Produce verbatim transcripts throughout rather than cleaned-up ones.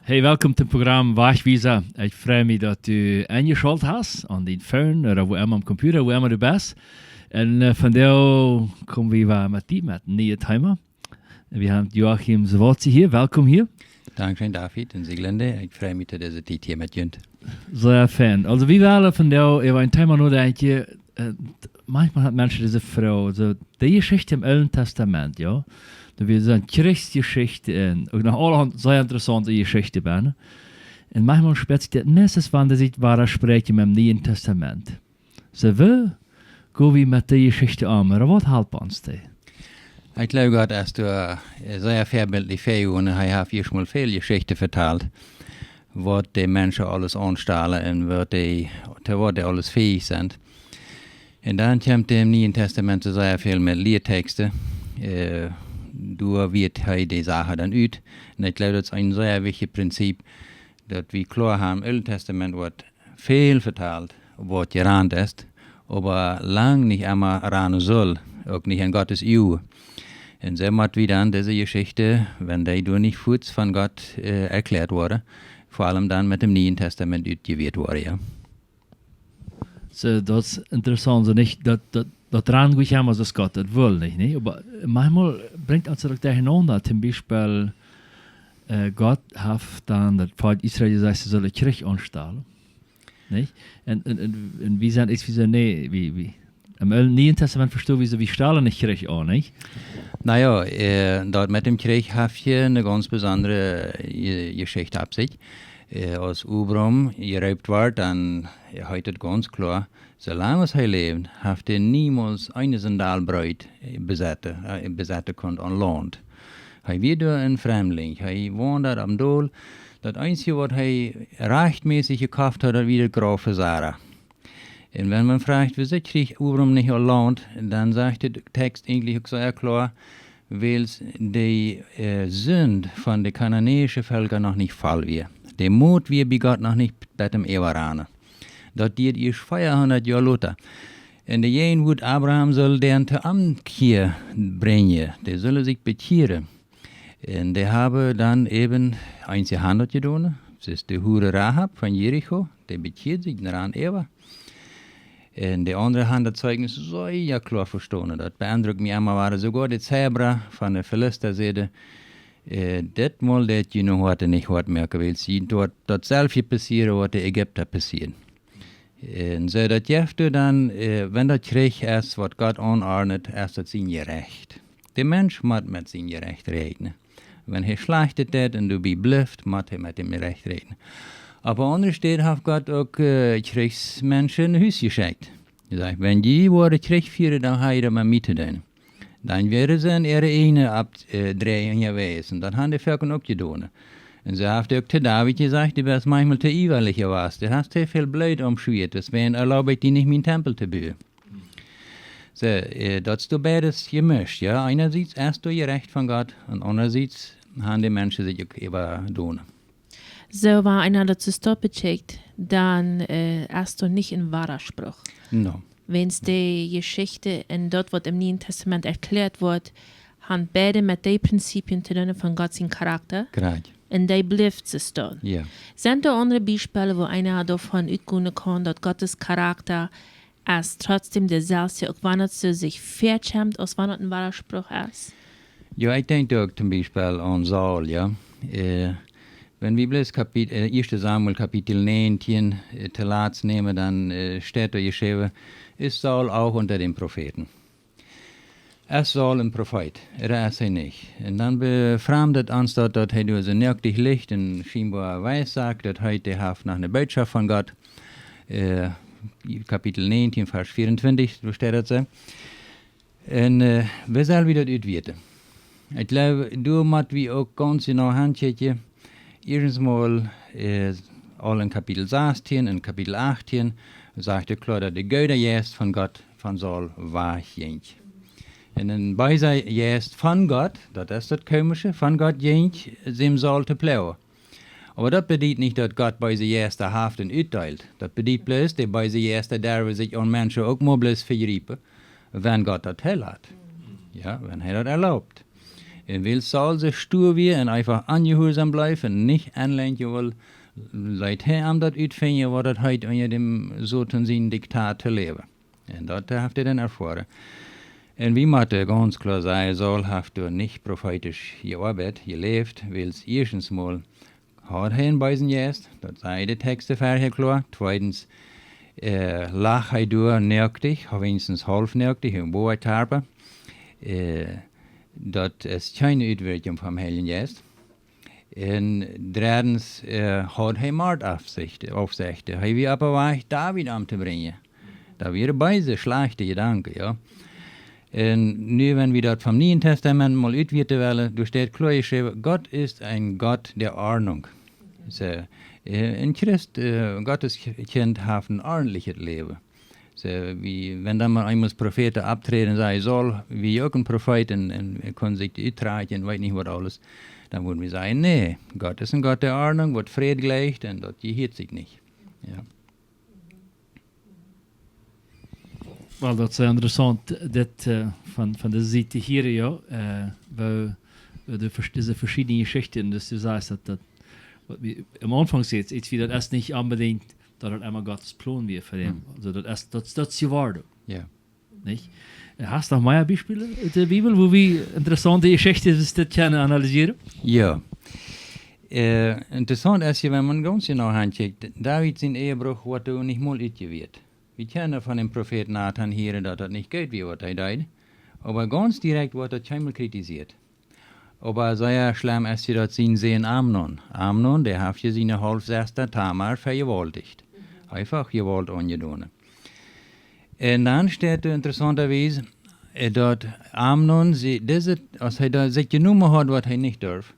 Hey, welkom toom Programm Wajchwiesa. Ekj frei mie, daut du enjeschalt hast aun dien Phone ooda wua emma, aum Computer, wua emma du best. Un, äh, vondoag kom wie wada met die, met een nieet Thema. Wie haben Joachim Swazi hia. Welkom hia. Dankscheen, David un Sieglinde. Ekj frei mie, daut dise Tiet hia met junt. Sea fein. Aulsoo, wie wellen vondoag äwa een Thema nodenkjen, äh, manchmol haben Menschen dise Froag, soo, de Jeschicht em Oolen Tastament, jo? Doa wia soone Kjrichsjeschicht un uk noch aulahaunt sea interessaunte Jeschichten bie. Un manchmol spieet sikj daut meist, wan dee sikj wada spräakjen em Nieen Tastament. Soo, woo go wie met dee Jeschicht om? Ooda waut halpt ons dee? Ekj jleew, Gott es doa, äh, sea väabiltlich väajegonen. Hee haft ieescht mol väl Jeschichten vetalt, waut de Menschen aules aunstalen un waut dee, to waut dee aules fähich sent. Un dan kjemt em Nieen Tastament sea väl met Lieetexten. Äh, doa wieet hee de Sachen dan ut. Un ekj jleew, daut es een sea wichtjet Prinzip, daut wie kloa haben, em Oolen Tastament woat väl vetalt, waut jerant es, oba lang nich emma ranen saul, uk nich en Gott siene Uagen. Un soo mott wie dan dise Jeschichten, wan dee doa nich fuaz von Gott, äh, erkjläat woaren, ver aulem dan met dem Nieen Tastament utjewieet woaren, jo. Soo, daut es interessaunt, soo nich, daut, daut, daut ranen goot emma aus Gott daut well, nich, nä? Oba manchmol brinjt ons daut uk derchenaunda, toom Biespel, äh, Gott haft dan daut Volkj Israel jesajcht, see sullen Kjrich aunstalen. Nich? Un, un, un, un wie sent, es wie soo, nä, wie, wie, em Oolen, Nieen Tastament vestonen wie soo, wie stalen nich Kjrich aun, nich? Na jo, äh, daut met dem Kjrich haft hia eene gaunz besondre, äh, Je-, Jeschicht opp sikj. Äh, aus Abram jeroopt woat, dan, äh, heet et gaunz kloa, soo lang aus hee läwd, haft hee niemols eene Sandal Broot, äh, besetten, äh, besetten kunt aun Launt. Hee wia doa een Framdling. Hee wond doa aum Dol. Daut eensje, waut hee rajchtmässich jekoft haud, daut wia daut Grauf von Sara. Un wan eena froagt, wuarom kjrieech Abram nich aul Launt, dan sajcht de Tekst eejentlich uk sea kloa, wiels de, äh, Sind von de kananäische Velkja noch nich voll wia. De Moot wia bie Gott noch nich bat em äwaranen. Daut dieed ieescht veahundat Joa lota. Un de Jäajenwuat Abraham sull dee to Omkjia brinjen. Dee sullen sikj bekjieren. Un dee haben dan äwen eenje Haunt jedonen. Daut es de Hure Rahab von Jericho, dee bekjieed sikj un rand äwa. Un de aundre haben daut Zeichnis sea kloa vestonen. Daut beendrukt mie emma, wia soogoa de Zebra von de Filista säden, äh, ditmol deit june Hoaten nich hoat moaken, wiels junt woat daut selwje passieren, waut de Ägipta passieed. Un soo daut jeft doa dan, äh, wan daut Kjrich es, waut Gott aunordnet, es daut sien Jerecht. De Mensch mott met sien Jerecht räakjnen. Wan hee Schlajchtet deit un doabie blift, mott hee met däm Jerecht räakjnen. Opp eene aundre Städ haft Gott uk, äh, Kjrichsmenschen no Hus jeschekjt. Hee sajcht, wan jie woaren Kjrich fieren, dan ha jie daut met mie to doonen. Dan wieren see en äare eejne Ab-, äh, Dreih unjawäajes. Un daut haben de Völkja uk jedonen. Un soo haft hee uk to David jesajcht, du best maunchmol too iewalich jewast. Du hast too väl Bloot aum Schwieet, deswäajen erlaub ekj die nich, mienen Tempel to buen. Soo, äh, daut es doa beides jemischt, jo. Eenasieds es doa Jerecht von Gott un aundersieds haben de Menschen sikj uk äwadonen. Soo, wan eena daut soo stoppen kjikjt, dan, äh, es daut nich een Wadasproch. No. Wiels de Jeschicht un daut, waut em Nieen Tastament erkjläat woat, haben beide met de Prinzipien to doonen von Gott sien Charakta. Krakjt. Un dee blift soo stonen. Jo. Sent doa aundre Biespels, wua eena doavon utgonen kaun, daut Gott sien Charakta es trotzdäm deeselwje, uk wan et soo sikj väakjemt, aus wan et een Wadasproch es? Jo, ekj denkj uk toom Biespel aun Saul, jo. Äh, wan wie bloos Kapit-, äh, Ieeschte Samuel Kapitel näajentieen, äh, to latst nämen, dan, äh, steit doa jeschräwen, ist Saul auch unter den Propheten? Es Saul een Profeet, ooda es hee nich? Un dan beframdt et ons daut, daut hee doa soo noakjt licht un schienboa weissajcht, daut hee, dee haft noch eene Botschaft von Gott. Äh, Kapitel näajentieen, Varsch vieruntwintich, doa steit daut soo. Un, äh, woo sell wie daut utwieten? Ekj jleew, doa mott wie uk gaunz jeneiw aunkjikjen. Ieeschtens mol, äh, aul en Kapitel sastieen un Kapitel achttieen sajcht et kloa, daut de goode Jeist von Gott von Saul wajchjinkj. Un een beesa Jeist von Gott, daut es daut Komische, von Gott jinkj, om Saul to ploagen. Oba daut bediet nich, daut Gott beese Jeista haft un utdeelt. Daut bediet bloos, de beese Jeista derwen sikj aun Menschen uk mau bloos vejriepen, wan Gott daut toolat. Jo, wan hee daut erlaubt. Un wiels Saul soo stua wia un eefach onjehuarsom bleef un nich aunlenkjen wull, leet hee am daut utfinjen, waut daut heet, unja däm Soton sien Diktat to läwen. Un daut haft hee dan erfoaren. Un wie motten gaunz kloa sajen, Saul haft doa nich profeetisch jeoabeit, jeläft, wiels ieeschtens mol haud hee eenen beesen Jeist, daut saj de Tekjsten väa kloa. Tweedens, äh, lach hee doa noaktich, ooda weens haulf noaktich, em Boakjarpa. Äh, daut es kjeene Utwirkjunk vom Heiljen Jeist. Un dreddens, äh, haud hee Moord oppjesecht, oppjesecht. Hee wia opp dän Wajch, David omtobrinjen. Daut wieren beese, schlajchte Jedanken, jo. Un nu, wan wie daut vom Nieen Tastament mol utwieten wellen, doa steit kloa jeschräwen, Gott es een Gott der Ordnung. Soo, äh, een Christ, äh, Gott sien Kjint haft een ordentlichet Läwen. Soo, wie, wan dan mol eemol Profeeten oppträden, sajen, Saul wia uk een Profeet un, un kunn sikj uttrakjen un weet nich waut aules, dan wudden wie sajen, nä, Gott es een Gott der Ordnung, waut Fräd jleicht un daut jehieet sikj nich. Jo. Well, daut es interessaunt, dit, äh, von, von dise Sied hia, jo, äh, woo, woo de, vers- dise veschiedne Jeschichten, daut du sajchst, daut, daut, waut wie aum Aunfank säden, es, wie daut es nich onbedinjt, daut daut emma Gott sien Plon wia fa am. Hm. Aulsoo, daut es, daut, daut es jeworden. Jo. Nich? Äh, hast du noch mea Biespels ut de Bibel, woo wie interessaunte Jeschichten aus dit kjennen analysieren? Jo. Äh, interessaunt es je, wan maun gaunz jeneiw hankjikjt, David sien Ehebruch woat doa nich mol utjewieet. Wie kjennen von dän Profeet Natan hieren, daut daut nich goot wia, waut hee deed. Oba gaunz direkt woat daut kjeenmol kjritisieet. Oba sea schlemm es je daut sien Sän Amnon. Amnon, dee haft je siene Haulfsesta Tamar vejewaulticht. Eefach Jewault aunjedonen. Un dan steit doa interessauntawies, äh, daut Amnon, see, dise, aus hee doa sikj jenomen haud, waut hee nich durf,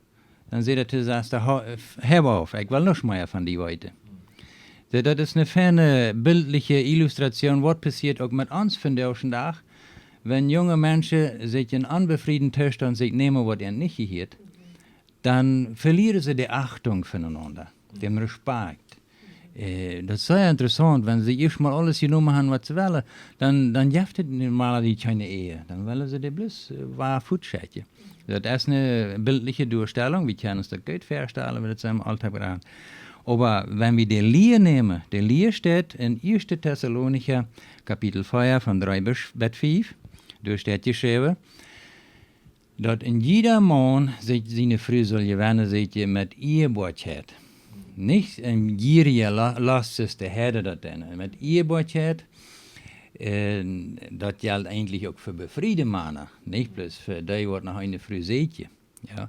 dan säd hee to siene Sesta, "Hau, äh, hau auf, ekj well nuscht mea von die weeten." Soo, daut es eene feine, bildliche Illustratioon, waut passieet uk met ons vondoag dän Dach, wan junge Menschen sikj en onbefrieden Toostand sikj nämen, waut an nich jehieet, dan velieren see de Achtung fa eenaunda, dän Respakjt. Äh, daut es sea interessaunt, wan see ieescht mol aules jenomen haben, waut see wellen, dan, dan jeft et normalerweis kjeene Ehe. Dan wellen see dee bloos, äh, wada fuatschekjen. Daut es eene bildliche Doastellunk, wie kjennen ons daut goot väastalen, wan daut soo em Auldach woat. Oba wan wie de Lia nämen, de Lia steit en Ieeschte Tessalonicha, Kapitel vea, von dree bat, bat fief, doa steit jeschräwen, daut een jieda Maun sikj siene Fru saul jewennen, sajcht hee, met Ieeboakjeit. Nich een jierijen La-, Lost, soo aus de Heiden daut nennen. Met Ieeboakjeit, äh, daut jelt eejentlich uk fa befriede Mana, nich bloos fa dee, waut no eene Fru sieekjen. Jo,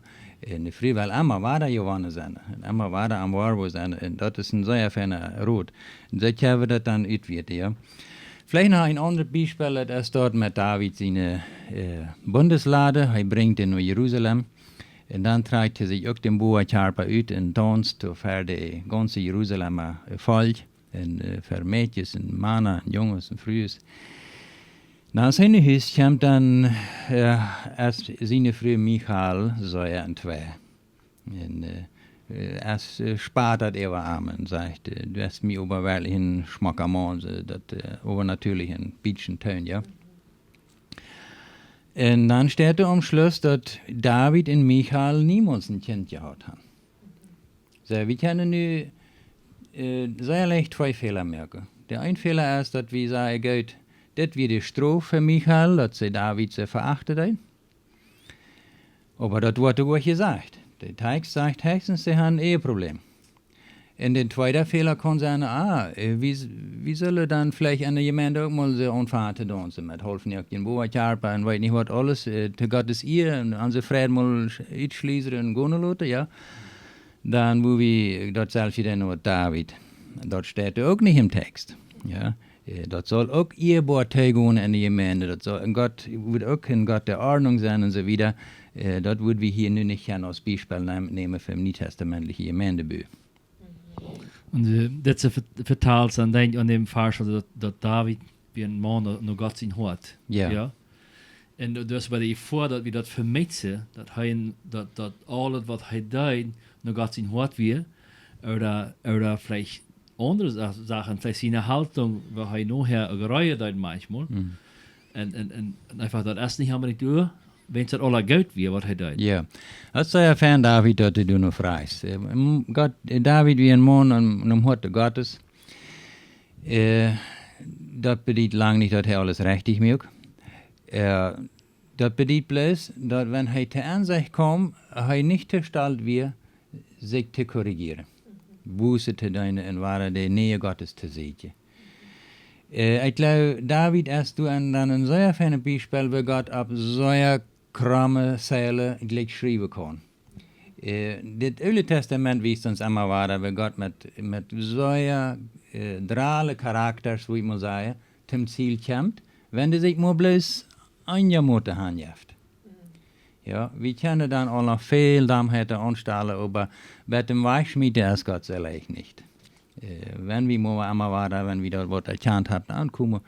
un de Fru well emma wada jewonnen sennen, un emma wada aum Woaren sennen, un daut es een sea feina Rot. Un soo kjenn wie daut dan utwieeten, jo. Veleicht noch een aundret Biespel, daut es doa met David siene, äh, Bundeslade, hee brinjt dee no Jerusalem. Un dan trakjt hee sikj uk dän Boakjarpa ut un daunzt ver de gaunze Jerusalema, äh, Volkj. Un, äh, ver Mäakjes un Mana un Junges un Frues. Na, aus hee no Hus kjemt, dan, äh, es siene Fru Michal sea entwäa. Un, äh, äh, es, äh, spat daut äwa am un sajcht, äh, "Du best mie oba werkjlich een schmocka Maun", soo daut, äh, äwanatieelich een bät Toon, jo. Un dan steit doa aum Schluss, daut David un Michal niemols een Kjint jehaut haben. Soo, wie kjennen nu, äh, sea leicht twee Fäla moaken. De een Fäla es, daut wie sajen, goot, dit wia de Strof fa Michal, daut see David soo veachten deed. Oba daut woat doa jesajcht. De Tekjst sajcht hechstens, see hauden een Eheproblem. Un de tweede Fäla kaun sennen, ah, äh, wie, wie sellen dan veleicht enne Jemeent uk mol soo aunfangen to daunzen met haulfnoakjte Boakjarpa un weet nich waut aules, äh, to Gott siene Ea un onse Freid mol utschliessen un gonen loten, jo. Dan woa wie daut selfst doonen waut David. Daut steit uk nich em Tekjst. Jo. Äh, daut saul uk ieeboa toogonen enne Jemeent. Daut saul, un Gott woat uk een Gott der Ordnung sennen un soo wieda. Äh, daut wudden wie hia nu nich kjennen aus Biespel näm-, nämen fa dän nietestamentlichen Jemeentebuu. Un, äh, daut see ver-, vetalt, dan denkj ekj aun dän Varsch, aulsoo daut, daut David wia een Maun no, no Gott sien Hoat. Jo. Jo? Un du hast bie de Jefoa, daut wie daut vemessen, daut hee, daut, daut aules waut hee deed, no Gott sien Hoat wia, ooda, ooda veleicht aundre Sa-, Sachen, veleicht siene Haltung, woo hee nohäa jereajeat haud maunchmol. Mhm. Un, un, un, un eefach daut es nich onbedinjt doa, Wiels daut aula goot wia, waut hee deed. Jo, daut es sea fein, David, daut du nu froagst. Äh, m-, Gott, äh, David wia een Maun aum, aum Hoat Gottes. Äh, daut bediet lang nich, daut hee aules rajcht muak. Äh, daut bediet bloos, daut wan hee to Ensecht kjeem, hee nich to stolt wia, sikj to korrigieren. Buße to doonen un wada de Nähe Gottes to sieekjen. Äh, ekj jleew, David es doa een, dan een sea feinet Biespel, woo Gott opp sea kromme Zeilen jlikj schriewen kaun. Äh, dit Oole Tastament wiest ons emma wada, woo Gott met, met sea, äh, drole Charakters, woo ekj mol saj, toom Ziel kjemt, wan dee sikj mau bloos eenjamoten hanjeft. Jo, wie kjennen dan aul noch väl Dommheiten aunstalen, oba bat däm Wajchschmieten es Gott sea leicht nich. Äh, wan wie mau emma wada, wan wie doa waut erkjant haben, aunkomen,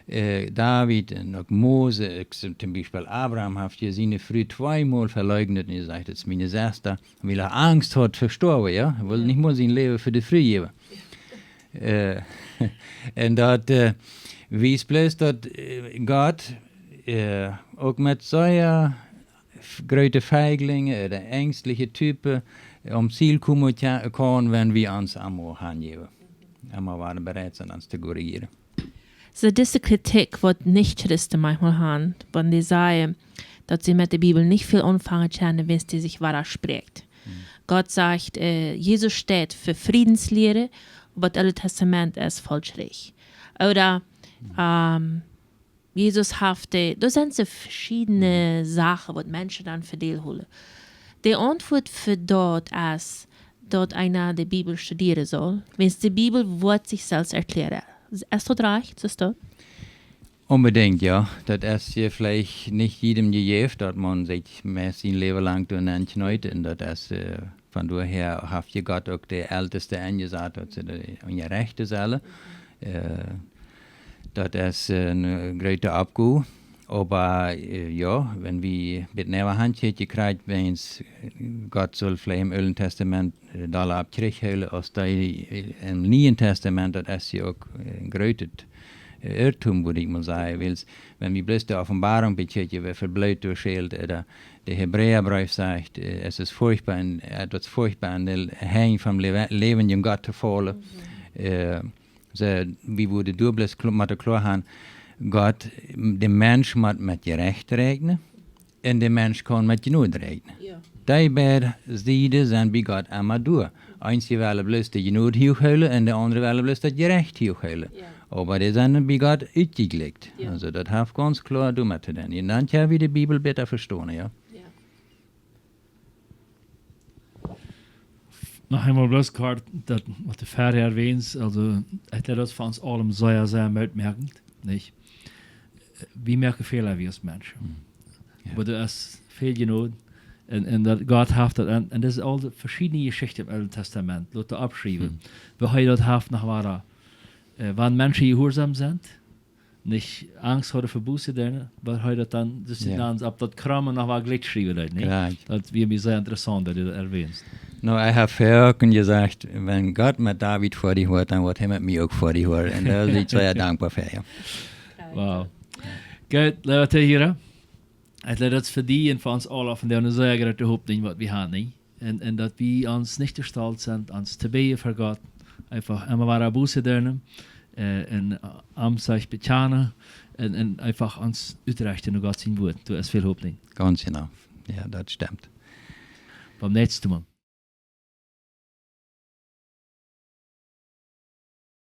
äh, David un uk Mose, uk toom Biespel Abraham, haft je siene Fru tweemol veleujnet un jesajcht, daut es miene Sesta, wiels hee Angst haud fa Stoawen, jo? Hee wull nich mol sien Läwen fa de Fru jäwen. Äh, un daut, äh, wiest bloos daut, äh, Gott, äh, uk met sea f-, groote Feiglinge, äh, de enjstliche Typen, äh, aum Ziel komen kje-, kaun, wan wie ons emma hanjäwen. Emma wada bereit sent, ons to korrigieren. Soo dise Kjritik, waut Nich-Christen maunchmol haben, wan dee sajen, daut see met de Bibel nich väl aunfangen kjennen, wan dee sikj wadasprajcht. Gott sajcht, äh, Jesus steit fa Friedenslieren, oba daut Oole Tastament es faulsch rajcht. Ooda, ähm, Jesus haft de, doa sent soo veschiedne Sachen, waut Menschen dan fa deel hoolen. De Auntwuat fa daut es, daut eena de Bibel studieren saul, wiels de Bibel woat sikj selfst erkjlären. Es daut rajcht, es daut? Onbedinjt, jo. Daut es je veleicht nich jiedem jejäft, daut maun sikj meist sien Läwen lang doa nenn kjneet. Un daut es, äh, von doahäa haft je Gott uk de Elteste enjesat, daut see dee unjarechten sellen. Äh, daut es, äh, eene groote Oppgow. Oba, äh, jo, wan wie bät näwa han kjikjen, kjrieen wie eens, äh, Gott saul veleicht em Oolen Tastament, äh, dolla opp trigj hoolen aus dee, äh, em Nieen Tastament, daut es je uk, äh, een grootet, äh, Irrtum, wudd ekj mol sajen, wiels, wan wie bloos de Openboarunk bekjikjen, woo väl Bloot doa schält, äh, de, de Hebräabreef sajcht, äh, es ist furchtbar, un, äh, daut es furchtbar, en de Henj vom läwe-, läwendjen Gott to faulen. Äh, soo, wie wudden doa bloos klo-, motten kloa han, Gott, de Mensch mott met Jerecht räakjnen, un de Mensch kaun met Jnod räakjnen. Jo. Dee beid Sieden sent bie Gott emma doa. Eenje wellen bloos de Jnod huach hoolen un de aundre wellen bloos daut Jerecht huach hoolen. Jo. Oba dee sent bie Gott utjejlikjt. Jo. Aulsoo, daut haft gaunz kloa doamet to doonen. Un dan kjenn wie de Bibel bäta vestonen, jo? Jo. Noch eemol bloos kort, daut, waut du verhäa erwähnt hast, aulsoo, ekj jleew, daut es fa ons aulem sea, sea mootmoakjent, nich? Wie moaken Fäla, wie aus Menschen. Hm. Jo. Oba doa es väl Jnod. Un, un daut Gott haft daut, un, un daut es aul de veschiedne Jeschichten em Oolen Tastament, lot doa oppschriewen. Hm. Woo hee daut haft noch wada, äh, wan Menschen jehuarsom sent, nich Angst hauden fa Buße doonen, oba hee daut dan, dus Jo. dan opp daut Kromme noch wada jlikj schriewen deed, nich? Krakjt. Daut wia mie sea interessaunt, daut du daut erwähnt hast. Nu, ekj hab foaken jesajcht, wan Gott met David foadich wort, dan woat hee met mie uk foadich woaren. Un doa sie ekj sea dankboa fa, jo. Wow. Goot, leewe Tohiera. Ekj jleew, daut es fa die un fa ons aula vondoag eene sea groote Hopninj, waut wie haben, nich? Un, un daut wie ons nich to stolt sent, ons to bäden ver Gott, eefach emma wada Buße doonen, äh, un, äh, am sikj bekjanen, un, un eefach ons utrechten no Gott sien Wuat. Doa es väl Hopninj. Gaunz jeneiw. Jo, daut stemt. Bat näakjstet Mol.